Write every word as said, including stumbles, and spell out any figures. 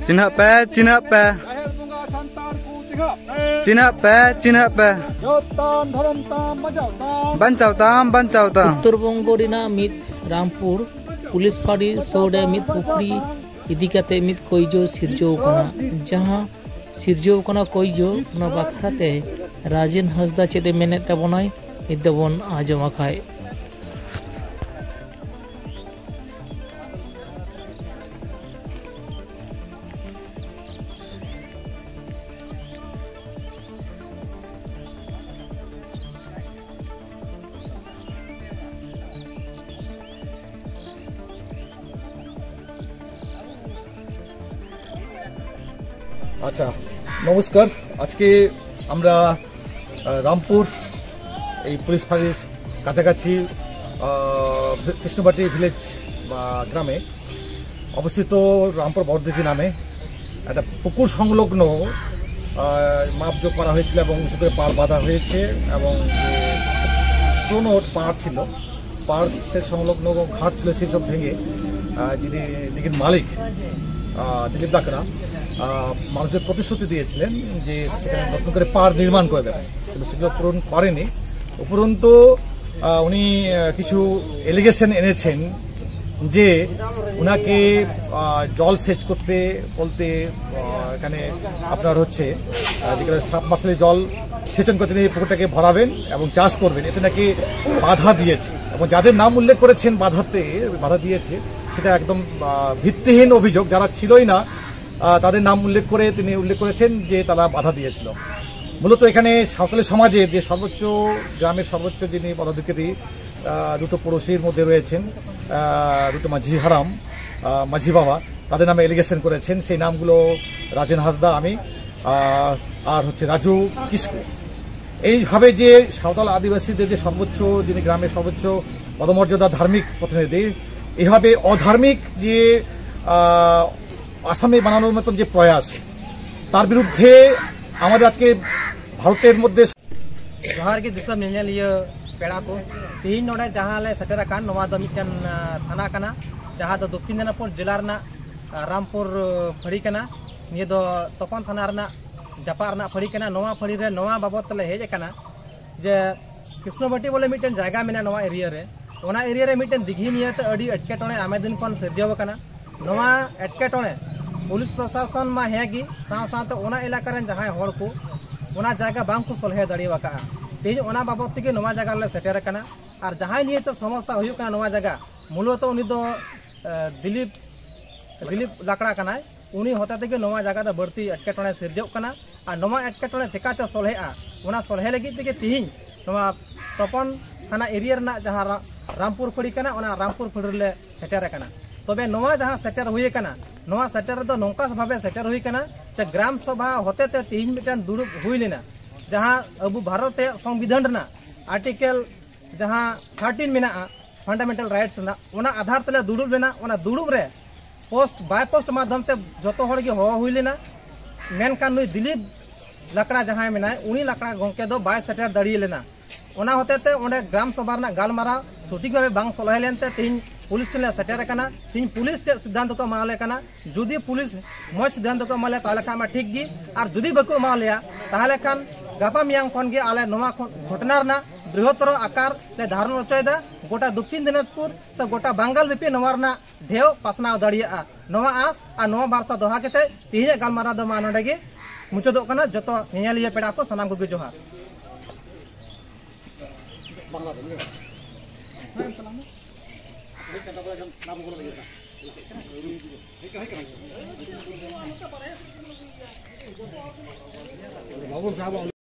ᱪᱤᱱᱦᱟᱹᱜ ᱯᱮ, ᱪᱤᱱᱦᱟᱹᱜ ᱯᱮ᱾ ᱡᱟᱦᱮᱨ ᱵᱚᱸᱜᱟ ᱥᱟᱱᱛᱟᱲ ᱠᱚ ᱪᱤᱱᱦᱟᱹᱜ ᱯᱮ᱾ ᱪᱤᱱᱦᱟᱹᱜ ᱯᱮ, ᱪᱤᱱᱦᱟᱹᱜ ᱯᱮ᱾ ᱡᱚᱛᱟᱢ ᱫᱷᱚᱨᱚᱢ ᱛᱟᱢ ᱵᱟᱧᱪᱟᱣ ᱛᱟᱢ᱾ ᱵᱟᱧᱪᱟᱣ ᱛᱟᱢ, ᱵᱟᱧᱪᱟᱣ ᱛᱟᱢ᱾ ᱩᱛᱛᱚᱨ ᱵᱚᱝᱜᱚ ᱨᱮᱱᱟᱜ ᱢᱤᱫ ᱨᱟᱢᱯᱩᱨ ᱯᱩᱞᱤᱥ ᱯᱷᱟᱹᱲᱤ ᱥᱩᱨ ᱨᱮ ᱢᱤᱫ ᱯᱩᱠᱷᱨᱤ ᱤᱫᱤ ᱠᱟᱛᱮ ᱢᱤᱫ ᱠᱚᱭᱡᱚ ᱥᱤᱨᱡᱟᱹᱣ ᱠᱟᱱᱟ, ᱡᱟᱦᱟᱸ ᱥᱤᱨᱡᱟᱹᱣ ᱠᱟᱱᱟ ᱠᱚᱭᱡᱚ, ᱚᱱᱟ ᱵᱟᱠᱷᱨᱟ ᱛᱮ ᱨᱟᱡᱮᱱ ᱦᱟᱸᱥᱫᱟ ᱪᱮᱫ ᱮ ᱢᱮᱱᱮᱫ ᱛᱟᱵᱚᱱᱟᱭ, ᱱᱤᱛ ᱫᱚᱵᱚᱱ ᱟᱸᱡᱚᱢ ᱟᱠᱟᱭ᱾ আচ্ছা, নমস্কার। আজকে আমরা, আহ, রামপুর, এই পুলিশ ফাঁড়ির কাছাকাছি, আহ, কৃষ্ণবাটি ভিলেজ বা গ্রামে অবস্থিত রামপুর বড়দিঘি নামে একটা পুকুর সংলগ্ন, আহ, মাপজোক করা হয়েছিল এবং উঁচু করে পাড় বাঁধা হয়েছে এবং যে পুরনো পাড় ছিল, পার্কসের সংলগ্ন ঘাট ছিল, সেই সব ভেঙে, আহ, যিনি দিঘির মালিক, আহ, দিলীপ ডাকরা, আহ, মানুষের প্রতিশ্রুতি দিয়েছিলেন যে সেখানে নতুন করে পার্ক নির্মাণ করে দেবেন, কিন্তু সেগুলো পূরণ করেনি। উপরন্তু, আহ, উনি, আহ, কিছু এলিগেশন এনেছেন যে ওনাকে, আহ, জল সেচ করতে বলতে, আহ, এখানে আপনার হচ্ছে, আহ, যেখানে সাবমার্সিবল জল সেচন করে তিনি এই পুকুরটাকে ভরাবেন এবং চাষ করবেন, এতে নাকি বাধা দিয়েছে এবং যাদের নাম উল্লেখ করেছেন বাধাতে, বাধা দিয়েছে, সেটা একদম, আহ, ভিত্তিহীন অভিযোগ। যারা ছিলই না, আহ, তাদের নাম উল্লেখ করে তিনি উল্লেখ করেছেন যে তারা বাধা দিয়েছিল। মূলত এখানে সাঁওতালি সমাজে যে সর্বোচ্চ, গ্রামের সর্বোচ্চ যিনি পদাধিকারী, আহ, দুটো পড়শির মধ্যে রয়েছেন, আহ, দুটো মাঝি হারাম, আহ, মাঝি বাবা, তাদের নামে এলিগেশন করেছেন। সেই নামগুলো রাজেন হাসদা, আমি, আহ, আর হচ্ছে রাজু কিসকু। এইভাবে যে সাঁওতাল আদিবাসীদের যে সর্বোচ্চ, যিনি গ্রামের সর্বোচ্চ পদমর্যাদা ধার্মিক প্রতিনিধি, এভাবে অধার্মিক যে, আহ, আসামি বানানোর মতন যে প্রয়াস, তার বিরুদ্ধে আমাদের আজকে ভারতের মধ্যে ᱡᱚᱦᱟᱨ ᱜᱮ ᱫᱤᱥᱚᱢ ᱧᱮᱧᱮᱞᱤᱭᱟᱹ ᱯᱮᱲᱟ ᱠᱚ᱾ ᱛᱮᱦᱮᱧ ᱱᱚᱰᱮ ᱡᱟᱦᱟᱸ ᱞᱮ ᱥᱮᱴᱮᱨ ᱟᱠᱟᱱ, ᱱᱚᱣᱟ ᱫᱚ ᱢᱤᱫᱴᱮᱱ, ᱟᱸ, ᱛᱷᱟᱱᱟ ᱠᱟᱱᱟ, ᱡᱟᱦᱟᱸ ᱫᱚ ᱫᱚᱠᱠᱷᱤᱱ ᱫᱤᱱᱟᱡᱽᱯᱩᱨ ᱡᱮᱞᱟ ᱨᱮᱱᱟᱜ ᱨᱟᱢᱯᱩᱨ ᱯᱷᱟᱹᱲᱤ ᱠᱟᱱᱟ᱾ ᱱᱤᱭᱟᱹ ᱫᱚ ᱛᱚᱯᱚᱱ ᱛᱷᱟᱱᱟ ᱨᱮᱱᱟᱜ ᱡᱟᱯᱟᱜ ᱨᱮᱱᱟᱜ ᱯᱷᱟᱹᱲᱤ ᱠᱟᱱᱟ᱾ ᱱᱚᱣᱟ ᱯᱷᱟᱹᱲᱤ ᱨᱮ ᱱᱚᱣᱟ ᱵᱟᱵᱚᱫ ᱛᱮᱞᱮ ᱦᱮᱡ ᱟᱠᱟᱱᱟ ᱡᱮ ᱠᱨᱤᱥᱱᱚᱵᱟᱴᱤ ᱵᱚᱞᱮ ᱢᱤᱫᱴᱮᱱ ᱡᱟᱭᱜᱟ ᱢᱮᱱᱟᱜᱼᱟ ᱱᱚᱣᱟ ᱮᱨᱤᱭᱟ ᱨᱮ᱾ ᱚᱱᱟ ᱮᱨᱤᱭᱟ ᱨᱮ ᱢᱤᱫᱴᱮᱱ ᱫᱤᱜᱷᱤ ᱱᱤᱭᱟᱹᱛᱮ ᱟᱹᱰᱤ ᱮᱴᱠᱮᱴᱚᱬᱮ ᱟᱭᱢᱟ ᱫᱤᱱ ᱠᱷᱚᱱ ᱥᱤᱨᱡᱟᱹᱣ ᱟᱠᱟᱱᱟ᱾ ᱱᱚᱣᱟ ᱮᱴᱠᱮᱴᱚᱬᱮ ᱯᱩᱞᱤᱥ ᱯᱨᱚᱥᱟᱥᱚᱱ ᱢᱟ ᱦᱮᱸ ᱜᱮ, ᱥᱟᱶ ᱥᱟᱶᱛᱮ ᱚᱱᱟ ᱮᱞᱟᱠᱟ ᱨᱮᱱ ᱡᱟᱦᱟᱸᱭ ᱦᱚᱲ ᱠᱚ ᱚᱱᱟ ᱡᱟᱭᱜᱟ ᱵᱟᱝ ᱠᱚ ᱥᱚᱞᱦᱮ ᱫᱟᱲᱮ ᱟᱠᱟᱫᱼᱟ᱾ ᱛᱮᱦᱮᱧ ᱚᱱᱟ ᱵᱟᱵᱚᱫ ᱛᱮᱜᱮ ᱱᱚᱣᱟ ᱡᱟᱭᱜᱟ ᱨᱮᱞᱮ ᱥᱮᱴᱮᱨ ᱟᱠᱟᱱᱟ᱾ ᱟᱨ ᱡᱟᱦᱟᱸᱭ ᱱᱤᱭᱟᱹᱛᱮ ᱥᱚᱢᱚᱥᱥᱟ ᱦᱩᱭᱩᱜ ᱠᱟᱱᱟ ᱱᱚᱣᱟ ᱡᱟᱭᱜᱟ, ᱢᱩᱞᱚᱛᱚ ᱩᱱᱤ ᱫᱚ ᱫᱤᱞᱤᱯ ᱫᱤᱞᱤᱯ ᱞᱟᱠᱲᱟ ᱠᱟᱱᱟᱭ᱾ ᱩᱱᱤ ᱦᱚᱛᱮ ᱛᱮᱜᱮ ᱱᱚᱣᱟ ᱡᱟᱭᱜᱟ ᱫᱚ ᱵᱟᱹᱲᱛᱤ ᱮᱴᱠᱮᱴᱚᱬᱮ ᱥᱤᱨᱡᱟᱹᱜ ᱠᱟᱱᱟ᱾ ᱟᱨ ᱱᱚᱣᱟ ᱮᱴᱠᱮᱴᱚᱬᱮ ᱪᱮᱠᱟᱛᱮ ᱥᱚᱞᱦᱮᱜᱼᱟ, ᱚᱱᱟ ᱥᱚᱞᱦᱮ ᱞᱟᱹᱜᱤᱫ ᱛᱮᱜᱮ ᱛᱤᱦᱤᱧ ᱱᱚᱣᱟ ᱛᱚᱯᱚᱱ ᱛᱷᱟᱱᱟ ᱮᱨᱤᱭᱟ ᱨᱮᱱᱟᱜ ᱡᱟᱦᱟᱸ ᱨᱟ- ᱨᱟᱢᱯᱩᱨ ᱯᱷᱟᱹᱲᱤ ᱠᱟᱱᱟ, ᱚᱱᱟ ᱨᱟᱢᱯᱩᱨ ᱯᱷᱟᱹᱲᱤ ᱨᱮᱞᱮ ᱥᱮᱴᱮᱨ ᱟᱠᱟᱱᱟ᱾ ᱛᱚᱵᱮ ᱱᱚᱣᱟ ᱡᱟᱦᱟᱸ ᱥᱮᱴᱮᱨ ᱦᱩᱭ ᱟᱠᱟᱱᱟ, ᱱᱚᱣᱟ ᱥᱮᱴᱮᱨ ᱨᱮᱫᱚ ᱱᱚᱝᱠᱟ ᱵᱷᱟᱵᱮ ᱥᱮᱴᱮᱨ ᱦᱩᱭ ᱟᱠᱟᱱᱟ ᱡᱮ ᱜᱨᱟᱢ ᱥᱚᱵᱷᱟ ᱦᱚᱛᱮ ᱛᱮ ᱛᱤᱦᱤᱧ ᱢᱤᱫᱴᱮᱱ ᱫᱩᱲᱩᱵ ᱦᱩᱭ ᱞᱮᱱᱟ, ᱡᱟᱦᱟᱸ ᱟᱵᱚ ᱵᱷᱟᱨᱚᱛ ᱨᱮᱭᱟᱜ ᱥᱚᱝᱵᱤᱫᱷᱟᱱ ᱨᱮᱱᱟᱜ ᱟᱨᱴᱤᱠᱮᱞ ᱡᱟᱦᱟᱸ ᱛᱷᱟᱨᱴᱤᱱ ᱢᱮᱱᱟᱜᱼᱟ, ᱯᱷᱟᱱᱰᱟᱢᱮᱱᱴᱟᱞ ᱨᱟᱭᱤᱴᱥ ᱨᱮᱱᱟᱜ, ᱚᱱᱟ ᱟᱫᱷᱟᱨ ᱛᱮᱞᱮ ᱫᱩᱲᱩᱵ ᱞᱮᱱᱟ᱾ ᱚᱱᱟ ᱫᱩᱲᱩᱵ ᱨᱮ ᱯᱳᱥᱴ ᱵᱟᱭ ᱯᱳᱥᱴ ᱢᱟᱫᱽᱫᱷᱚᱢ ᱛᱮ ᱡᱚᱛᱚ ᱦᱚᱲ ᱜᱮ ᱦᱚᱦᱚ ᱦᱩᱭ ᱞᱮᱱᱟ, ᱢᱮᱱᱠᱷᱟᱱ ᱱᱩᱭ ᱫᱤᱞᱤᱯ ᱞᱟᱠᱲᱟ ᱡᱟᱦᱟᱸᱭ ᱢᱮᱱᱟᱭ, ᱩᱱᱤ ᱞᱟᱠᱲᱟ ᱜᱚᱢᱠᱮ ᱫᱚ ᱵᱟᱭ ᱥᱮᱴᱮᱨ ᱫᱟᱲᱮ ᱞᱮᱱᱟ᱾ ᱚᱱᱟ ᱦᱚᱛᱮ ᱛᱮ ᱚᱸᱰᱮ ᱜᱨᱟᱢ ᱥᱚᱵᱷᱟ ᱨᱮᱱᱟᱜ ᱜᱟᱞᱢᱟᱨᱟᱣ ᱥᱚᱴᱷᱤᱠ ᱵᱷᱟᱵᱮ ᱵᱟᱝ ᱥᱚᱞᱦᱮ ᱞᱮᱱᱛᱮ ᱛᱮᱦᱮᱧ ᱯᱩᱞᱤᱥ ᱴᱷᱮᱱ ᱞᱮ ᱥᱮᱴᱮᱨ ᱟᱠᱟᱱᱟ᱾ ᱛᱮᱦᱮᱧ ᱯᱩᱞᱤᱥ ᱪᱮᱫ ᱥᱤᱫᱽᱫᱷᱟᱱᱛᱚ ᱠᱚ ᱮᱢᱟᱣ ᱞᱮ ᱠᱟᱱᱟ, ᱡᱩᱫᱤ ᱯᱩᱞᱤᱥ ᱢᱚᱡᱽ ᱥᱤᱫᱽᱫᱷᱟᱱᱛᱚ ᱠᱚ ᱮᱢᱟ ᱞᱮᱭᱟ ᱛᱟᱦᱚᱞᱮ ᱠᱷᱟᱱ ᱢᱟ ᱴᱷᱤᱠ ᱜᱮ, ᱟᱨ ᱡᱩᱫᱤ ᱵᱟᱠᱚ ᱮᱢᱟ ᱞᱮᱭᱟ ᱛᱟᱦᱚᱞᱮ ᱠᱷᱟᱱ ᱜᱟᱯᱟ ᱢᱮᱭᱟᱝ ᱠᱷᱚᱱ ᱜᱮ ᱟᱞᱮ ᱱᱚᱣᱟ ᱠᱷᱚ- ᱜᱷᱚᱴᱚᱱᱟ ᱨᱮᱱᱟᱜ ᱵᱨᱤᱦᱚᱛᱚᱨ ᱟᱠᱟᱨ ᱞᱮ ᱫᱷᱟᱨᱚᱱ ᱦᱚᱪᱚᱭᱮᱫᱟ᱾ ᱜᱚᱴᱟ ᱫᱚᱠᱠᱷᱤᱱ ᱫᱤᱱᱟᱡᱽᱯᱩᱨ ᱥᱮ ᱜᱚᱴᱟ ᱵᱟᱝᱜᱟᱞ ᱵᱮᱯᱤ ᱱᱚᱣᱟ ᱨᱮᱱᱟᱜ ᱰᱷᱮᱣ ᱯᱟᱥᱱᱟᱣ ᱫᱟᱲᱮᱭᱟᱜᱼᱟ, ᱱᱚᱣᱟ ᱟᱸᱥ ᱟᱨ ᱱᱚᱣᱟ ᱵᱷᱟᱨᱥᱟ ᱫᱚᱦᱟ ᱠᱟᱛᱮ ᱛᱮᱦᱮᱧᱟᱜ ᱜᱟᱞᱢᱟᱨᱟᱣ ᱫᱚ ᱢᱟ ᱱᱚᱰᱮ ᱜᱮ ᱢᱩᱪᱟᱹᱫᱚᱜ ᱠᱟᱱᱟ᱾ ᱡᱚᱛᱚ ᱧᱮᱧᱮᱞᱤᱭᱟᱹ ᱯᱮᱲᱟ ᱠᱚ ᱥᱟᱱᱟᱢ ᱠᱚᱜᱮ ᱡᱚᱦᱟᱨ᱾